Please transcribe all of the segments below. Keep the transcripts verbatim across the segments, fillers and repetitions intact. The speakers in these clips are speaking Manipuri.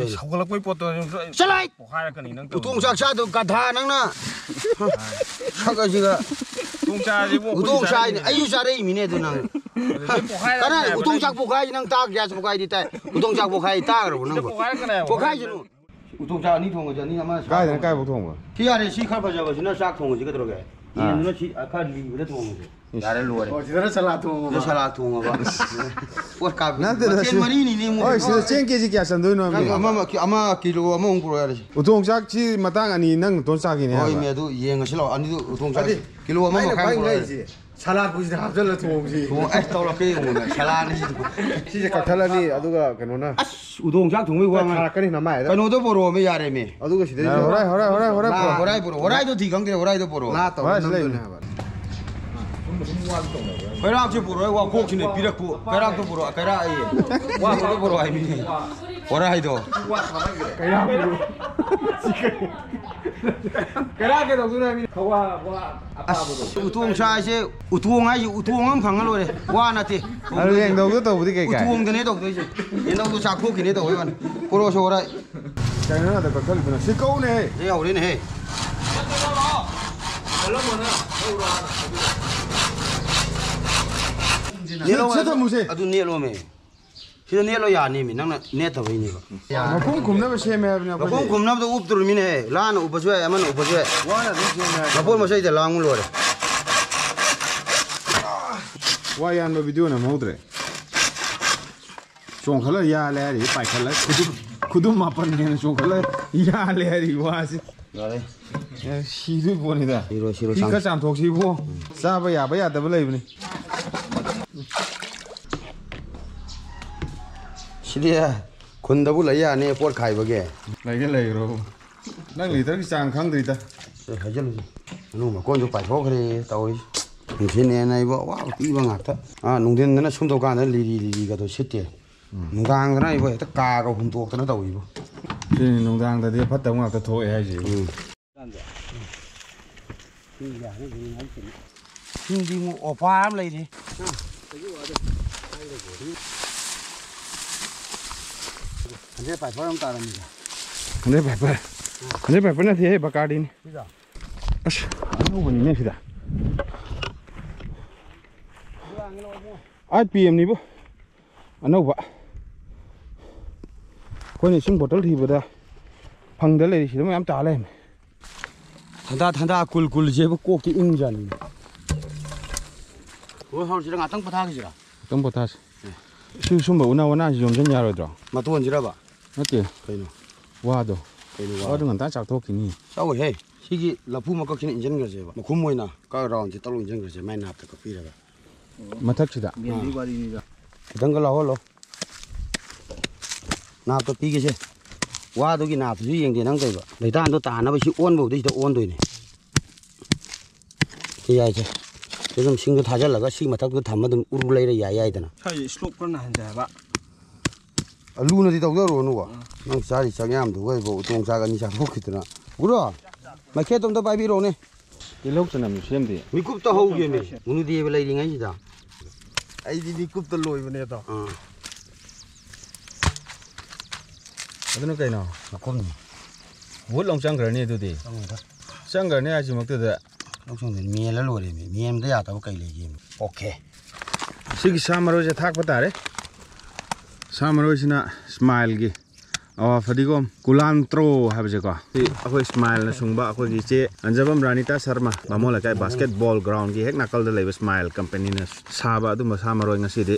ꯁꯧꯒꯠꯂꯛꯄꯩ ꯄꯣꯠꯇꯣ ꯅꯪꯁꯨ ꯑꯩ ꯆꯠꯂꯣ ꯍꯥꯏ! ꯄꯣꯛꯈꯥꯏꯔꯛꯀꯅꯤ ꯅꯪ ꯎꯇꯣꯡ ꯇꯧꯔꯤꯗꯣ꯫ ꯆꯥꯛ ꯆꯥꯗꯣ ꯒꯙꯥ ꯅꯪꯅ꯫ ꯁꯛ ꯑꯁꯤꯒ꯫ ꯎꯇꯣꯡ ꯆꯥꯁꯤꯕꯨ ꯑꯩꯈꯣꯏꯁꯨ ꯎꯇꯣꯡ ꯆꯥꯏꯅꯦ꯫ ꯆꯥꯔꯛꯏꯅꯦ꯫ ꯑꯩꯁꯨ ꯆꯥꯔꯛꯏꯃꯤꯅꯦ ꯑꯗꯨ ꯅꯪ꯫ ꯑꯗꯨꯗꯩ ꯄꯣꯛꯈꯥꯏꯔꯛꯀꯅꯤ ꯀꯅꯥ ꯍꯥꯏꯕ ꯎꯇꯣꯡ ꯅꯪ꯫ ꯆꯥꯛ ꯄꯣꯛꯈꯥꯏ ꯅꯪ ꯇꯥ gas ꯄꯣꯛꯈꯥꯏꯗꯤ ꯇꯥꯏ꯫ ꯎꯇꯣꯡ ꯆꯥꯛ ꯄꯣꯛꯈꯥꯏ ꯇꯥꯈ꯭ꯔꯕꯣ ꯅꯪꯕꯣ? ꯄꯣꯛꯈꯥꯏꯔꯛꯀꯅꯤ ꯍꯥꯏꯕ꯫ ꯄꯣꯛꯈꯥꯏꯁꯅꯨ꯫ ꯎꯇꯣꯡ ꯆꯥꯛ ꯑꯅꯤ ꯊꯣꯡꯉꯁꯦ, ꯑꯅꯤ ꯑꯃ ꯁꯥ ꯀꯥꯏꯗꯅ ꯊꯣꯡꯉꯁꯦ꯫ ꯀꯥꯏꯐꯥꯎ ꯊꯣꯡꯕ? ꯁꯤ ꯌꯥꯔꯦ, ꯁꯤ ꯈꯔ ꯐꯖꯕꯁꯤꯅ ꯆꯥꯛ ꯊꯣꯡꯉꯁꯤ ꯀꯩꯗꯧꯔꯒꯦ? ꯑꯥ꯫ ꯌꯦꯟꯗꯨꯅ ꯁꯤ, ꯑ, ꯈꯔ ꯂꯤꯕꯗ ꯊꯣꯡꯉꯁꯦ꯫ ꯏꯁ꯫ ꯌꯥꯔꯦ, ꯂꯣꯏꯔꯦ꯫ ꯑꯣ, ꯁꯤꯗꯅ ꯁꯂꯥꯠ ꯊꯣꯡꯉꯕ? ꯁꯤꯗ ꯁꯂꯥꯠ ꯊꯣꯡꯉꯕ꯫ ꯄꯣꯠ ꯀꯥꯞꯄꯤ꯫ ꯅꯠꯇꯦꯗ, ꯃꯊꯦꯜ ꯁꯤ-, ꯃꯔꯤꯅꯤꯅꯦ, ꯃꯣꯏ꯫ ꯍꯣꯏ, ꯁꯤꯗ ꯆꯦꯡ ꯀꯦꯖꯤ ꯀꯌꯥ ꯆꯟꯗꯣꯏꯅꯣ ꯍꯥꯏꯕꯅꯤꯗ? ꯅꯪ ꯑꯃ, ꯑꯃ ꯀꯤꯂꯣ ꯑꯃꯃꯨꯛ ꯄꯨꯔꯛꯑꯣ ꯌꯥꯔꯦ ꯁꯤ꯫ ꯎꯇꯣꯡ ꯆꯥꯛꯁꯤ ꯃꯇꯥꯡ ꯑꯅꯤ ꯅꯪ ꯅꯇꯣꯟ ꯆꯥꯈꯤꯅꯦ ꯍꯣꯏ, ꯍꯥꯏꯕ? ꯃꯤ ꯑꯗꯨ ꯌꯦꯡꯉꯁꯤ ꯂꯥꯛꯑꯣ꯫ ꯑꯅꯤꯗꯨ ꯎꯇꯣꯡ ꯆꯥꯛ ꯑꯗꯨꯗꯤ ꯀꯤꯂꯣ ꯑꯃ ꯑꯩꯅ ꯃꯈꯥꯏ ꯈ꯭ꯋꯥꯏ ꯄꯨꯔꯛꯑꯣ ꯌꯥꯔꯦ꯫ ꯉꯛꯏꯁꯦ꯫ ꯁꯂꯥꯠꯄꯨꯁꯤꯗ ꯍꯥꯞꯆꯜꯂ ꯊꯣꯡꯁꯤ꯫ ꯊꯣꯡ-, ꯑꯁ, ꯇꯧꯔꯛꯀꯦ ꯌꯦꯡꯉꯣꯅꯦ, ꯁꯂꯥꯠꯅꯤ ꯁꯤꯗꯤ꯫ ꯁꯤꯁꯦ ꯀꯛꯊꯠꯂꯅꯤ, ꯑꯗꯨꯒ ꯀꯩꯅꯣꯅ ꯑꯁ, ꯎꯗꯣꯡ ꯆꯥꯛ ꯊꯣꯡꯕꯩ ꯋꯥ ꯉꯥꯡ-, ꯊꯥꯔꯛꯀꯅꯤ ꯅꯃꯥꯏꯗ꯫ ꯀꯩꯅꯣꯗꯣ ꯄꯣꯔꯛꯑꯣꯃꯦ, ꯌꯥꯔꯦꯃꯦ꯫ ꯑꯗꯨꯒ ꯁꯤꯗꯩꯁꯤꯗ ꯍꯣꯔꯥꯏ, ꯍꯣꯔꯥꯏ, ꯍꯣꯔꯥꯏ, ꯍꯣꯔꯥꯏ ꯂꯥ, ꯄꯣꯔꯛꯑꯣ꯫ ꯍꯣꯔꯥꯏ ꯄꯣꯔꯛꯑꯣ꯫ ꯍꯣꯔꯥꯏꯗꯣ ꯊꯤ ꯈꯪꯗꯦ, ꯍꯣꯔꯥꯏꯗꯣ ꯄꯣꯔꯛꯑꯣ꯫ ꯂꯥ ꯇꯧꯔ ꯍꯣꯔꯥꯏꯁꯤ ꯅꯝꯗꯣꯏꯅꯦ ꯂꯩꯕꯅꯦ꯫ ꯍꯥꯏꯕ꯫ ꯀꯩꯔꯥꯛꯁꯦ ꯄꯣꯔꯛꯑꯣ, ꯋꯥꯈꯣꯛꯁꯤꯅꯦ ꯄꯤꯔꯛꯄꯨ꯫ ꯀꯩꯔꯥꯛꯇꯣ ꯄꯣꯔꯛꯑꯣ, ꯀꯩꯔꯥꯛ ꯑꯌꯦ꯫ ꯋꯥꯈꯣꯛꯇꯣ ꯄꯣꯔꯛꯑꯣ ꯍꯥꯏꯕꯅꯤ꯫ ꯍꯣꯔꯥꯏꯗꯣ꯫ ꯀꯩꯔꯥꯛ ꯄꯣꯔꯛꯑꯣ꯫ ꯀꯩꯔꯥꯛ ꯀꯩꯗꯧꯗꯣꯏꯅꯣ ꯍꯥꯏꯕꯅꯤ? ꯈꯋꯥ, ꯋꯥ꯫ ꯑꯁ, ꯎꯇꯣꯡ ꯁꯥꯏꯁꯦ, ꯎꯇꯣꯡ ꯍꯥꯏꯁꯦ ꯎꯇꯣꯡ ꯑꯃ ꯐꯪꯉ ꯂꯣꯏꯔꯦ꯫ ꯋꯥ ꯅꯠꯇꯦ꯫ ꯑꯗꯨ ꯌꯦꯡꯗꯧꯗꯣ ꯇꯧꯕꯗꯤ ꯀꯩ ꯀꯥꯏ? ꯎꯇꯣꯡꯗꯅꯦ ꯇꯧꯗꯣꯏꯁꯦ꯫ ꯌꯦꯡꯗꯧꯗꯣ ꯆꯥꯛꯊꯣꯛꯈꯤꯅꯦ ꯇꯧꯕꯩ ꯋꯥꯅꯤ꯫ ꯀꯣꯔꯣꯁꯨ ꯍꯣꯔꯥꯏ꯫ ꯀꯩꯅꯣ ꯅꯪ ꯑꯗ ꯀꯛꯊꯠꯂꯤꯗꯨꯅ? ꯁꯤ ꯀꯧꯅꯦꯍꯦ꯫ ꯁꯤ ꯌꯧꯔꯦꯅꯦꯍꯦ꯫ ꯁꯤ, ꯁꯤ ꯊꯝꯃꯨꯁꯦ꯫ ꯑꯗꯨ ꯅꯦꯠꯂꯣꯃꯦ꯫ ꯁꯤꯗ ꯅꯦꯠꯂꯣ ꯌꯥꯅꯤꯃꯤ, ꯅꯪꯅ ꯅꯦꯠꯇꯕꯩꯅꯦꯕ꯫ ꯃꯈꯨꯝ ꯈꯨꯝꯅꯕ ꯁꯦꯝꯃꯦ ꯍꯥꯏꯕꯅꯦ ꯑꯩꯈꯣꯏꯗꯤ꯫ ꯃꯈꯨꯝ ꯈꯨꯝꯅꯕꯗꯣ ꯎꯞꯇꯣꯔꯤꯃꯤꯅꯦ, ꯂꯥꯟꯅ ꯎꯞꯄꯁꯨ ꯌꯥꯏ, ꯑꯃꯅ ꯎꯞꯄꯁꯨ ꯌꯥꯏ꯫ ꯋꯥꯅ ꯑꯗꯨꯝ ꯁꯦꯝꯃꯦ ꯍꯥꯏꯕꯅꯦ꯫ ꯃꯄꯣꯠ ꯃꯆꯩꯗ ꯂꯥꯡꯉꯨ ꯂꯣꯏꯔꯦ꯫ ꯋꯥ ꯌꯥꯟꯕ ꯚꯤꯗꯤꯑꯣ ꯅꯝꯍꯧꯗ꯭ꯔꯦ꯫ ꯆꯣꯡꯈꯠꯂ ꯌꯥꯜꯂꯦ ꯍꯥꯏꯔꯤ, ꯄꯥꯏꯈꯠꯂ ꯈꯨꯗꯨꯝ, ꯈꯨꯗꯨꯝ ꯃꯥꯄꯟ ꯍꯦꯟꯅ ꯆꯣꯡꯈꯠꯂ ꯌꯥꯜꯂꯦ ꯍꯥꯏꯔꯤ ꯋꯥꯁꯦ꯫ ꯌꯥꯔꯦ꯫ ꯑꯦ, ꯁꯤꯗꯣꯏ ꯄꯣꯠꯅꯤꯗ꯫ ꯁꯤꯔꯣ, ꯁꯤꯔꯣ, ꯁꯤ ꯆꯥꯝ-, ꯈꯔ ꯆꯥꯝꯊꯣꯛꯁꯤꯕꯣ꯫ ꯎꯝ꯫ ꯆꯥꯕ ꯌꯥꯕ ꯌꯥꯗꯕ ꯂꯩꯕꯅꯤ꯫ ꯁꯤꯗꯤ ꯈꯨꯟꯗꯕꯨ ꯂꯩ ꯌꯥꯅꯤ ꯄꯣꯠ ꯈꯥꯏꯕꯒꯤ꯫ ꯂꯩꯒꯦ ꯂꯩꯈ꯭ꯔꯣ꯫ ꯅꯪ ꯂꯤꯇꯔꯒꯤ ꯆꯥꯡ ꯈꯪꯗ꯭ꯔꯤꯗ꯫ ꯑꯦ, ꯍꯥꯏꯖꯜꯂꯨꯁꯤ꯫ ꯃꯅꯨꯡ ꯃꯀꯣꯟꯁꯨ ꯄꯥꯏꯊꯣꯛꯈ꯭ꯔꯦ ꯇꯧꯔꯤꯁꯤ꯫ ꯅꯨꯡꯊꯤꯟꯅꯦꯅ ꯑꯩꯕꯨ ꯑꯋꯥꯕ ꯄꯤꯕ ꯉꯥꯛꯇ꯫ ꯑꯥ, ꯅꯨꯡꯊꯤꯟꯗꯅ ꯁꯨꯝ ꯇꯧꯀꯥꯟꯗ ꯂꯤꯔꯤ ꯂꯤꯔꯤꯒꯗꯣ ꯁꯤꯠꯇꯦ꯫ ꯎꯝ꯫ ꯅꯨꯡꯗꯥꯡꯗꯅ ꯑꯩꯕꯨ ꯍꯦꯛꯇ ꯀꯥꯒ ꯍꯨꯝꯇꯣꯛꯇꯅ ꯇꯧꯏꯕꯨ꯫ ꯁꯤꯅꯤ ꯅꯨꯡꯗꯥꯡꯗꯗꯤ ꯐꯠꯇꯕ ꯉꯥꯛꯇ ꯊꯣꯛꯑꯦ ꯍꯥꯏꯁꯦ꯫ ꯎꯝ꯫ ꯁꯤꯡꯗꯤ ꯑꯃꯨꯛ ꯑꯣꯐꯔ ꯑꯃ ꯂꯩꯔꯤ꯫ ꯍꯟꯗ꯭ꯔꯦꯠ ꯄꯥꯏꯄꯔ ꯑꯃ ꯇꯥꯔꯝꯃꯤꯗ꯫ ꯍꯟꯗ꯭ꯔꯦꯠ ꯄꯥꯏꯄꯔ꯫ ꯍꯟꯗ꯭ꯔꯦꯠ ꯄꯥꯏꯄꯔ ꯅꯠꯇꯦꯍꯦ, ꯕꯀꯥꯔꯗꯤꯅꯤ꯫ ꯁꯤꯗ꯫ ꯑꯁ, ꯑꯅꯧꯕꯅꯤꯅꯦ ꯁꯤꯗ꯫ ꯑꯥꯏꯠ ꯄꯤ ꯑꯦꯝꯅꯤꯕꯨ꯫ ꯑꯅꯧꯕ꯫ ꯑꯩꯈꯣꯏꯅ ꯏꯁꯤꯡ ꯕꯣꯇꯜ ꯊꯤꯕꯗ ꯐꯪꯗ ꯂꯩꯔꯤ, ꯁꯤꯗ ꯃꯌꯥꯝ ꯇꯥ ꯂꯩꯔꯝꯃꯦ꯫ ꯊꯟꯗꯥ, ꯊꯟꯗꯥ, ꯀꯨꯜ, ꯀꯨꯜꯁꯦꯕꯨ ꯀꯣꯛꯇꯤ ꯏꯪꯖꯥꯠꯅꯤ꯫ ꯍꯣꯏ, ꯍꯧꯔꯁꯤꯔ, ꯉꯥꯛꯇꯪ ꯄꯣꯊꯥꯈꯤꯁꯤꯔ? ꯉꯥꯛꯇꯪ ꯄꯣꯊꯥꯁꯤ꯫ ꯁꯤ ꯁꯨꯝꯕ ꯎꯅꯥ ꯋꯥꯅꯥꯁꯤ ꯌꯣꯝꯁꯤꯟ ꯌꯥꯔꯣꯏꯗ꯭ꯔꯣ? ꯃꯇꯣꯟꯁꯤꯔꯕ? ꯅꯠꯇꯦ꯫ ꯀꯩꯅꯣ? ꯋꯥꯗꯣ꯫ ꯀꯩꯅꯣ ꯋꯥ? ꯋꯥꯗꯣ ꯉꯟꯇꯥ ꯆꯥꯛꯊꯣꯛꯈꯤꯅꯤ꯫ ꯆꯥꯎꯋꯦꯍꯦ꯫ ꯁꯤꯒꯤ ꯂꯐꯨ ꯃꯀꯛꯁꯤꯅ ꯏꯟꯁꯤꯟꯈ꯭ꯔꯁꯦꯕ꯫ ꯃꯈꯨꯝ ꯑꯣꯏꯅ ꯀꯛ ꯔꯥꯎꯟꯁꯦ ꯇꯔꯨꯛ ꯏꯟꯁꯤꯟꯈ꯭ꯔꯁꯦ, ꯃꯥꯏ ꯅꯥꯞꯇ ꯀꯛꯄꯤꯔꯒ꯫ ꯃꯊꯛꯁꯤꯗ? ꯃꯦꯟꯗꯤ ꯋꯥꯔꯤꯅꯤꯗ꯫ ꯈꯤꯇꯪꯒ ꯂꯧꯍꯜꯂꯣ꯫ ꯅꯥꯞꯇꯣ ꯄꯤꯒꯦꯁꯦ꯫ ꯋꯥꯗꯨꯒꯤ ꯅꯥꯞꯇꯨꯁꯨ ꯌꯦꯡꯗꯦ ꯅꯪ ꯇꯧꯕ꯫ ꯂꯩꯇꯥꯟꯗꯣ ꯇꯥꯅꯕ ꯁꯤ ꯑꯣꯟꯕꯕꯨꯗꯤ ꯁꯤꯗ ꯑꯣꯟꯗꯣꯏꯅꯦ꯫ ꯁꯤ ꯌꯥꯏꯁꯦ꯫ ꯁꯤ ꯑꯗꯨꯝ ꯁꯤꯡꯗꯣ ꯊꯥꯖꯤꯜꯂꯒ ꯁꯤ ꯃꯊꯛꯇ ꯊꯝꯃ ꯑꯗꯨꯝ ꯎꯔꯨ ꯂꯩꯔ ꯌꯥꯏ ꯌꯥꯏꯗꯅ꯫ ꯁ꯭ꯋꯥꯏꯁꯦ ꯁ꯭ꯂꯣꯞ ꯈꯔ ꯅꯥꯍꯟꯁꯦ ꯍꯥꯏꯕ꯫ ꯑꯂꯨꯅꯗꯤ ꯇꯧꯖꯔꯨꯔꯅꯨꯀꯣ꯫ ꯎꯝ꯫ ꯅꯪ ꯆꯥꯔꯤ ꯆꯥꯛ ꯌꯥꯝꯗꯨꯒ ꯏꯕꯣ ꯎꯇꯣꯡ ꯆꯥꯛ ꯑꯅꯤ ꯆꯥꯊꯣꯛꯈꯤꯗꯅ꯫ ꯎꯔꯣ? ꯃꯩꯈꯦꯠꯇꯣ ꯑꯝꯇ ꯄꯥꯏꯕꯤꯔꯛꯎꯅꯦ꯫ ꯇꯤꯜꯍꯧ ꯆꯅꯝꯁꯨ ꯁꯦꯝꯗꯦ꯫ ꯃꯤꯀꯨꯞꯇ ꯍꯧꯒꯦꯃꯤ꯫ ꯎꯅꯨꯗꯦꯕ ꯂꯩꯔꯤꯉꯩꯁꯤꯗ꯫ ꯑꯩꯗꯤ ꯃꯤꯀꯨꯞꯇ ꯂꯣꯏꯕꯅꯦ ꯑꯗꯣ꯫ ꯑꯥ꯫ ꯑꯗꯨꯅ ꯀꯩꯅꯣ? ꯃꯈꯨꯝꯅꯤ꯫ ꯋꯨꯠ ꯂꯥꯎ ꯆꯪꯈ꯭ꯔꯅꯤ ꯑꯗꯨꯗꯤ꯫ ꯆꯪꯉꯣꯏꯗ꯫ ꯆꯪꯈ꯭ꯔꯅꯤ ꯍꯥꯏꯁꯤꯃꯛꯇꯗ꯫ ꯂꯧꯁꯤꯡꯗꯤ ꯃꯦꯜꯂ ꯂꯣꯏꯔꯦꯃꯤ꯫ ꯃꯦꯟꯕꯗ ꯌꯥꯗꯕ ꯀꯩ ꯂꯩꯒꯦꯃꯤ? ꯑꯣꯀꯦ꯫ ꯁꯤꯒꯤ ꯁꯥ ꯃꯔꯣꯏꯁꯦ ꯊꯥꯛꯄ ꯇꯥꯔꯦ꯫ ꯁꯥ ꯃꯔꯣꯏꯁꯤꯅ ꯁ꯭ꯃꯥꯏꯜꯒꯤ ꯑꯋꯥ ꯐꯗꯤꯒꯣꯝ ꯀꯨꯂꯥꯟꯇ꯭ꯔꯣ ꯍꯥꯏꯕꯁꯦꯀꯣ꯫ ꯁꯤ ꯑꯩꯈꯣꯏ ꯁ꯭ꯃꯥꯏꯜꯅ ꯁꯨꯡꯕ ꯑꯩꯈꯣꯏꯒꯤ ꯏꯆꯦ ꯑꯟꯖꯕꯝ ꯔꯥꯅꯤꯇꯥ ꯁꯔꯃ, ꯕꯥꯃꯣꯟ ꯂꯩꯀꯥꯏ ꯕꯥꯁꯀꯦꯠ ꯕꯣꯜ ꯒ꯭ꯔꯥꯎꯟꯒꯤ ꯍꯦꯛ ꯅꯥꯀꯜꯗ ꯂꯩꯕ ꯁ꯭ꯃꯥꯏꯜ ꯀꯝꯄꯦꯅꯤꯅ ꯁꯥꯕ ꯑꯗꯨꯝꯕ ꯁꯥ ꯃꯔꯣꯏ ꯉꯁꯤꯗꯤ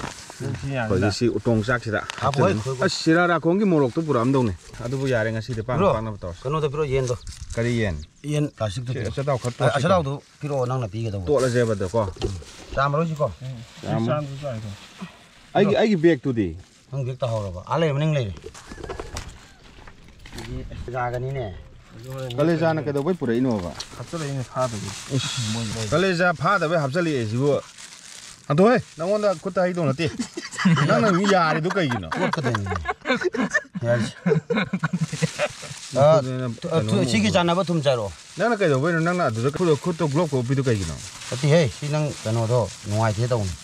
ꯁꯤ ꯌꯥꯅꯤꯗ꯫ ꯑꯩꯈꯣꯏꯒꯤ ꯁꯤ ꯎꯇꯣꯡ ꯆꯥꯛꯁꯤꯗ ꯍꯥꯞꯄꯣ, ꯍꯥꯞꯆꯤꯜꯂꯅꯤ꯫ ꯑꯩꯈꯣꯏ ꯑꯁ, ꯁꯤꯔꯥ ꯔꯥꯈꯣꯡꯒꯤ ꯃꯣꯔꯣꯛꯇꯨ ꯄꯨꯔꯛꯑꯝꯗꯧꯅꯦ꯫ ꯑꯗꯨꯕꯨ ꯌꯥꯔꯦ, ꯉꯁꯤꯗꯤ ꯄꯥꯛꯅ ꯕ꯭ꯔꯣ, ꯄꯥꯛꯅꯕ ꯇꯧꯔꯁꯤ꯫ ꯀꯩꯅꯣꯗꯣ ꯄꯤꯔꯛꯑꯣ, ꯌꯦꯟꯗꯣ꯫ ꯀꯔꯤ ꯌꯦꯟ? ꯌꯦꯟ ꯄ꯭ꯂꯥꯁꯇꯤꯛꯇꯨ ꯁꯤ ꯄꯤꯔꯛꯑꯣ꯫ ꯑꯆꯥꯊꯥꯎ ꯈꯔ ꯑ, ꯇꯣꯠꯁꯤꯀꯣ꯫ ꯑꯆꯥꯊꯥꯎꯗꯨ ꯄꯤꯔꯛꯑꯣ, ꯅꯪꯅ ꯄꯤꯒꯗꯧꯕ꯫ ꯇꯣꯠꯂꯁꯦꯕ ꯑꯗꯣꯀꯣ꯫ ꯎꯝ꯫ ꯆꯥꯝꯃꯔꯣꯏꯁꯤꯀꯣ꯫ ꯎꯝ꯫ ꯆꯥꯝꯃ꯫ ꯆꯥꯝꯃꯗꯨ ꯆꯥꯏꯗꯣ꯫ ꯑꯩꯒꯤ, ꯑꯩꯒꯤ ꯕꯦꯒꯇꯨꯗꯤ? ꯅꯪ ꯕꯦꯒ ꯇꯥꯍꯧꯔꯕ? ꯑꯥ ꯂꯩꯔꯦ, ꯃꯅꯤꯡ ꯂꯩꯔꯦ꯫ ꯌꯥꯒꯅꯤꯅꯦ꯫ ꯑꯗꯨ ꯍꯣꯔꯦꯟ ꯀꯂꯦꯖꯥꯅ ꯀꯩꯗꯧꯕꯩ ꯄꯨꯔꯛꯏꯅꯣꯕ? ꯍꯥꯞꯆꯜꯂꯛꯏꯅꯦ ꯐꯥꯗꯕꯤ꯫ ꯏꯁ, ꯃꯣꯏ ꯂꯩ꯫ ꯀꯂꯦꯖꯥ ꯐꯥꯗꯕꯩ ꯍꯥꯞꯆꯜꯂꯛꯑꯦ ꯁꯤꯕꯨ꯫ ꯍꯟꯗꯣꯛꯍꯦ, ꯅꯪꯉꯣꯟꯗ ꯈꯨꯠꯇ ꯍꯩꯗꯧ ꯅꯠꯇꯦ꯫ ꯅꯪꯅ ꯑꯗꯨꯝ ꯌꯥꯔꯤꯗꯨ ꯀꯩꯒꯤꯅꯣ? ꯀꯣꯠꯀꯗꯣꯏꯅꯤ꯫ ꯌꯥꯔꯤꯁꯦ꯫ ꯑ, ꯅꯪ ꯑ, ꯀꯩꯅꯣ ꯊꯨ-, ꯁꯤꯒꯤ ꯑꯃꯨꯛ ꯆꯥꯟꯅꯕ ꯊꯨꯝ ꯆꯥꯏꯔꯛꯑꯣ꯫ ꯅꯪꯅ ꯀꯩꯗꯧꯕꯩꯅꯣ? ꯅꯪꯅ ꯑꯗꯨꯗ ꯈꯨꯠ-, ꯈꯨꯠꯇꯣ ꯒ꯭ꯂꯣꯞꯀ ꯎꯞꯄꯤꯗꯣ ꯀꯩꯒꯤꯅꯣ? ꯅꯠꯇꯦꯍꯦ, ꯁꯤ ꯅꯪ ꯀꯩꯅꯣꯗꯣ ꯅꯨꯡꯉꯥꯏꯇꯦ ꯇꯧꯕꯅꯤ꯫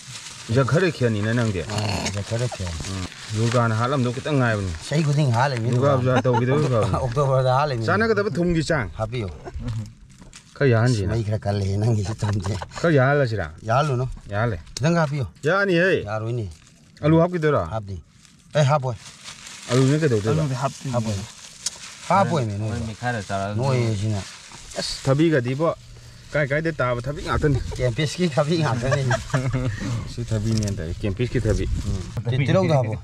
ꯖꯈꯔ ꯈꯦꯅꯤꯅ ꯅꯪꯗꯤ꯫ ꯑ, ꯖꯈꯔ ꯈꯦꯅꯤ꯫ ꯎꯝ꯫ ꯗꯨꯔꯒꯥꯅ ꯍꯥꯠꯂꯝꯗꯧ ꯈꯤꯇꯪ ꯉꯥꯏꯕꯅꯤ꯫ ꯆꯍꯤ ꯈꯨꯗꯤꯡ ꯍꯥꯜꯂꯤꯃꯤ ꯗꯨꯔꯒꯥ ꯗꯨꯀꯥꯟ꯫ ꯄꯨꯖꯥ ꯇꯧꯈꯤꯗꯕ ꯐꯕꯅꯤ꯫ ꯑꯣꯛꯇꯣꯕꯔꯗ ꯍꯥꯜꯂꯤꯃꯤ꯫ ꯆꯥꯅꯒꯗꯕ ꯊꯨꯝꯒꯤ ꯆꯥꯡ ꯍꯥꯞꯄꯤꯌꯨ꯫ ꯈꯔ ꯌꯥꯍꯟꯁꯤꯅ꯫ ꯃꯩ ꯈꯔ ꯀꯜꯂꯦ ꯅꯪꯒꯤꯁꯤ ꯊꯨꯝꯁꯦ꯫ ꯈꯔ ꯌꯥꯍꯜꯂꯁꯤꯔꯥ? ꯌꯥꯍꯜꯂꯨꯅꯨ꯫ ꯌꯥꯍꯜꯂꯦ꯫ ꯈꯤꯇꯪ ꯍꯥꯞꯄꯤꯌꯨ꯫ ꯌꯥꯅꯤꯍꯦ꯫ ꯌꯥꯔꯣꯏꯅꯦ꯫ ꯑꯂꯨ ꯍꯥꯞꯈꯤꯗꯣꯏꯔꯣ? ꯍꯥꯞꯇꯦ꯫ ꯑꯦ ꯍꯥꯞꯄꯣꯏ꯫ ꯑꯂꯨꯅ ꯀꯩꯗꯧꯗꯣꯏꯕ? ꯑꯂꯨꯗꯤ ꯍꯥꯞꯇꯣꯏꯅꯦ꯫ ꯍꯥꯞꯄꯣꯏ꯫ ꯍꯥꯞꯄꯣꯏꯃꯤ ꯍꯣꯏ, ꯅꯣꯏ꯫ ꯃꯤꯈꯥꯏꯔ ꯆꯥꯔ ꯅꯣꯏꯁꯤꯅ꯫ ꯑꯁ ꯊꯕꯤꯒꯗꯤꯕꯣ ꯀꯥꯏ ꯀꯥꯏꯗꯩ ꯇꯥꯕ ꯊꯕꯤ ꯉꯥꯛꯇꯅꯤ꯫ ꯀꯦꯝꯄꯤꯁꯀꯤ ꯊꯕꯤ ꯉꯥꯛꯇꯅꯤ꯫ ꯁꯤ ꯊꯕꯤꯅꯦꯅ ꯇꯧꯔꯤ ꯀꯦꯝꯄꯤꯁꯀꯤ ꯊꯕꯤ꯫ ꯇꯤꯜꯍꯧꯗ ꯍꯥꯞꯄꯣ꯫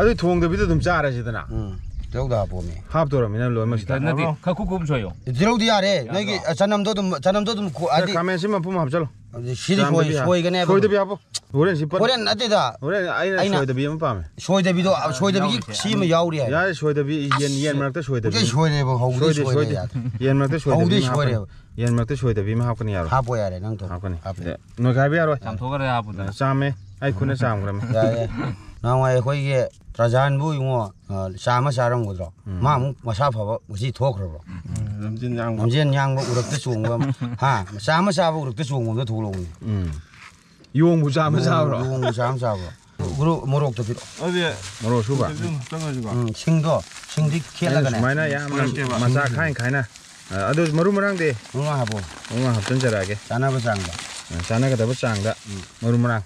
ꯑꯗꯨ ꯊꯣꯡꯗꯕꯤꯗ ꯑꯗꯨꯝ ꯆꯥꯔꯁꯤꯗꯅ꯫ ꯎꯝ꯫ ꯇꯤꯜꯍꯧꯗ ꯍꯥꯞꯄꯣꯃꯤ꯫ ꯍꯥꯞꯇꯣꯔꯃꯤꯅ ꯂꯣꯏꯅꯃꯛꯁꯤꯗ꯫ ꯅꯠꯇꯦ, ꯈꯔ ꯀꯨꯞ ꯀꯨꯞ ꯁꯣꯏꯌꯣ꯫ ꯇꯤꯜꯍꯧꯗꯤ ꯌꯥꯔꯦ꯫ ꯅꯣꯏꯒꯤ ꯆꯅꯝꯗꯣ ꯑꯗꯨꯝ ꯆꯅꯝꯗꯣ ꯑꯗꯨꯝ ꯈꯣ- ꯍꯥꯏꯗꯤ ꯈꯥꯃꯦꯟꯁꯤ ꯃꯄꯨꯝ ꯍꯥꯞꯆꯜꯂꯨ꯫ ꯁꯤꯗꯤ ꯁꯣꯏ ꯆꯥꯝꯗꯕꯤ ꯍꯥꯞ- ꯁꯣꯏꯒꯅꯦꯕ꯫ ꯁꯣꯏꯗꯕꯤ ꯍꯥꯞꯄꯣ꯫ ꯍꯣꯔꯦꯟ ꯁꯤ ꯄꯠ- ꯍꯣꯔꯦꯟ ꯅꯠꯇꯦꯗ꯫ ꯍꯣꯔꯦꯟ ꯑꯩꯅ ꯑꯩꯅ- ꯁꯣꯏꯗꯕꯤ ꯑꯃ ꯄꯥꯝꯃꯦ꯫ ꯁꯣꯏꯗꯕꯤꯗꯣ ꯁꯣꯏꯗꯕꯤꯒꯤ ꯌꯥꯎꯔꯤꯁꯦ꯫ ꯁꯤ ꯑꯃ ꯌꯥꯎꯔꯤ ꯍꯥꯏꯕ꯫ ꯌꯥꯔꯦ ꯁꯣꯏꯗꯕꯤ ꯌꯦꯟ ꯌꯦꯟ ꯃꯔꯛꯇ ꯍꯧꯖꯤꯛ ꯁꯣꯏꯗꯕꯤ꯫ ꯁꯣꯏꯔꯦꯕ ꯍꯧꯕꯗꯤ ꯁꯣꯏꯗꯦ ꯁꯣꯏꯔꯦ ꯁꯣꯏꯗꯦ꯫ ꯌꯥꯗꯦ꯫ ꯌꯦꯟ ꯃꯔꯛꯇ ꯁꯣꯏꯗꯕꯤ ꯍꯧꯕꯗꯤ ꯑꯃ ꯍꯥꯞꯀꯅꯤ꯫ ꯁꯣꯏꯔꯦꯕ꯫ ꯌꯦꯟ ꯃꯔꯛꯇ ꯁꯣꯏꯗꯕꯤ ꯑꯃ ꯍꯥꯞꯀꯅꯤ ꯌꯥꯔꯣ꯫ ꯍꯥꯞꯄꯣ ꯌꯥꯔꯦ ꯅꯪ ꯊꯣꯛ ꯍꯥꯞꯀꯅꯤ꯫ ꯍꯥꯞꯄꯣ꯫ ꯑꯗ ꯅꯣꯏꯈꯥꯏꯕ ꯌꯥꯔꯣꯏ꯫ ꯆꯥꯝꯊꯣꯛꯈ꯭ꯔꯦ ꯍꯥꯞꯄꯗ꯫ ꯑ, ꯆꯥꯝꯃꯦ꯫ ꯑꯩ ꯈꯨꯠꯅ ꯆꯥꯝꯈ꯭ꯔꯃꯦ꯫ ꯌꯥꯏ ꯌꯥꯏ꯫ ꯅꯍꯥꯟꯋꯥꯏ ꯑꯩꯈꯣꯏꯒꯤ ꯇ꯭ꯔꯖꯥꯟꯕꯨ ꯏꯉꯣ ꯑ, ꯆꯥꯝꯃ ꯆꯥꯔꯝꯒꯗ꯭ꯔꯣ? ꯃꯥ ꯑꯃꯨꯛ ꯃꯁꯥ ꯐꯕ ꯉꯁꯤ ꯊꯣꯛꯈ꯭ꯔꯕ꯭ꯔꯣ? ꯂꯝꯖꯦꯟ ꯌꯥꯡꯕ꯫ ꯂꯝꯖꯦꯟ ꯌꯥꯡꯕ ꯎꯔꯛꯇ ꯆꯣꯡꯕ ꯑꯃ꯫ ꯍꯥ? ꯆꯥꯝꯃ ꯆꯥꯕ ꯎꯔꯛꯇ ꯆꯣꯡꯕ ꯑꯃ ꯊꯣꯛꯂꯛꯎꯅꯦ꯫ ꯎꯝ꯫ ꯌꯣꯡꯕꯨ ꯆꯥꯝꯃ ꯆꯥꯕ꯭ꯔꯣ? ꯌꯣꯡꯕꯨ ꯆꯥꯝꯃ ꯆꯥꯕ꯭ꯔꯣ? ꯒꯨꯔꯨ ꯃꯣꯔꯣꯛꯇꯣ ꯄꯤꯔꯛꯑꯣ꯫ ꯑꯗꯨꯗꯤ ꯃꯣꯔꯣꯛ ꯁꯨꯕ꯫ ꯑꯗꯨꯝ ꯍꯥꯞꯆꯜꯂꯁꯤꯀꯣ꯫ ꯎꯝ, ꯁꯤꯡꯗꯣ ꯁꯤꯡꯗꯤ ꯑꯩꯅ ꯈꯦꯠꯂꯒꯅꯦ꯫ ꯁꯨꯃꯥꯏꯅ ꯌꯥꯝꯅ ꯅꯠꯇꯦꯕ꯫ ꯃꯁꯥ ꯈꯥꯏꯅ ꯈꯥꯏꯅ꯫ ꯑ, ꯑꯗꯨ ꯃꯔꯨ ꯃꯔꯥꯡꯗꯤ ꯃꯉꯥ ꯍꯥꯞꯄꯣ꯫ ꯃꯔꯨ ꯃꯔꯥꯡ ꯍꯥꯞꯆꯤꯟꯖꯔꯛꯑꯒꯦ꯫ ꯆꯥꯅꯕ ꯆꯥꯡꯗ꯫ ꯑ, ꯆꯥꯅꯒꯗꯕ ꯆꯥꯡꯗ ꯎꯝ꯫ ꯃꯔꯨ ꯃꯔꯥꯡ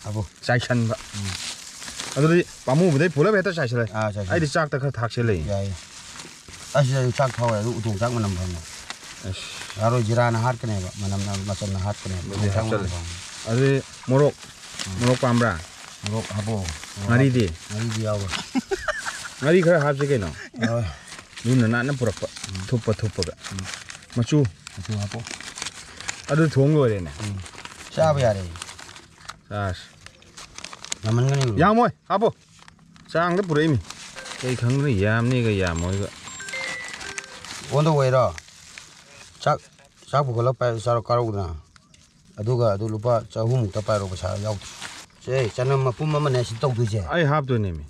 ꯍꯥꯞꯄꯣ꯫ ꯆꯥꯏꯁꯟꯕ꯫ ꯑꯗꯨꯗꯤ ꯄꯥꯝꯃꯨꯕꯗꯩ ꯄꯨꯂꯞ ꯍꯦꯛꯇ ꯆꯥꯏꯁꯜꯂꯦ꯫ ꯑꯥ, ꯆꯥꯏꯁꯜꯂꯦ꯫ ꯑꯩꯗꯤ ꯆꯥꯛꯇ ꯈꯔ ꯊꯥꯛꯆꯜꯂꯦ꯫ ꯌꯥꯏꯌꯦ꯫ ꯑꯁꯤꯗ ꯑꯩ ꯆꯥꯛ ꯊꯥꯎꯋꯦ ꯑꯗꯨ ꯎꯇꯣꯡ ꯆꯥꯛ ꯃꯅꯝ ꯐꯪꯉꯦ꯫ ꯑꯁ꯫ ꯌꯥꯔꯣꯏ ꯖꯤꯔꯥꯅ ꯍꯥꯠꯀꯅꯦꯕ ꯃꯅꯝꯅ ꯃꯆꯟꯅ ꯍꯥꯠꯀꯅꯦꯕ ꯑꯗꯨꯗꯤ ꯎꯇꯣꯡ ꯆꯥꯛ ꯃꯅꯝ ꯍꯥꯞꯆꯜꯂꯦ꯫ ꯐꯪꯉꯦ꯫ ꯑꯗꯨꯗꯤ ꯃꯣꯔꯣꯛ ꯃꯣꯔꯣꯛ ꯄꯥꯝꯕ꯭ꯔꯥ? ꯃꯣꯔꯣꯛ ꯍꯥꯞꯄꯣ꯫ ꯉꯥꯔꯤꯗꯤ? ꯉꯥꯔꯤꯗꯤ ꯌꯥꯎꯔꯣꯏ꯫ ꯉꯥꯔꯤ ꯈꯔ ꯍꯥꯞꯁꯤ ꯀꯩꯅꯣ꯫ ꯌꯥꯎꯔꯣꯏ꯫ ꯂꯨꯅ ꯅꯥꯟꯅ ꯄꯨꯔꯛꯄ꯫ ꯊꯨꯞꯄ ꯊꯨꯞꯄꯒ꯫ ꯃꯆꯨ꯫ ꯃꯆꯨ ꯍꯥꯞꯄꯣ꯫ ꯑꯗꯨ ꯊꯣꯡ ꯂꯣꯏꯔꯦꯅꯦ꯫ ꯆꯥꯕ ꯌꯥꯔꯦ꯫ ꯆꯥꯁ꯫ ꯌꯥꯝꯃꯟꯒꯅꯤ꯫ ꯌꯥꯝꯃꯣꯏ ꯍꯥꯞꯄꯣ꯫ ꯆꯥꯡꯗ ꯄꯨꯔꯛꯏꯃꯤ꯫ ꯀꯩ ꯈꯪꯗꯅ ꯌꯥꯝꯅꯤꯒ ꯌꯥꯝꯃꯣꯏꯒ꯫ ꯑꯣꯟꯗ ꯑꯣꯏꯔꯣ꯫ ꯆꯥꯛ ꯆꯥꯛ ꯄꯨꯈꯠꯂꯒ ꯄꯥꯏ ꯆꯥꯔꯣ ꯀꯥꯔꯛꯎꯗꯅ꯫ ꯑꯗꯨꯒ ꯑꯗꯨ ꯂꯨꯄꯥ ꯆꯍꯨꯝꯃꯨꯛꯇ ꯄꯥꯏꯔꯣ ꯄꯩꯁꯥ ꯌꯥꯎꯗ꯭ꯔꯦ꯫ ꯁꯦ ꯆꯅꯝ ꯃꯄꯨꯝ ꯑꯃꯅꯦ ꯁꯤ ꯇꯧꯗꯣꯏꯁꯦ꯫ ꯑꯩ ꯍꯥꯞꯇꯣꯏꯅꯦꯃꯤ꯫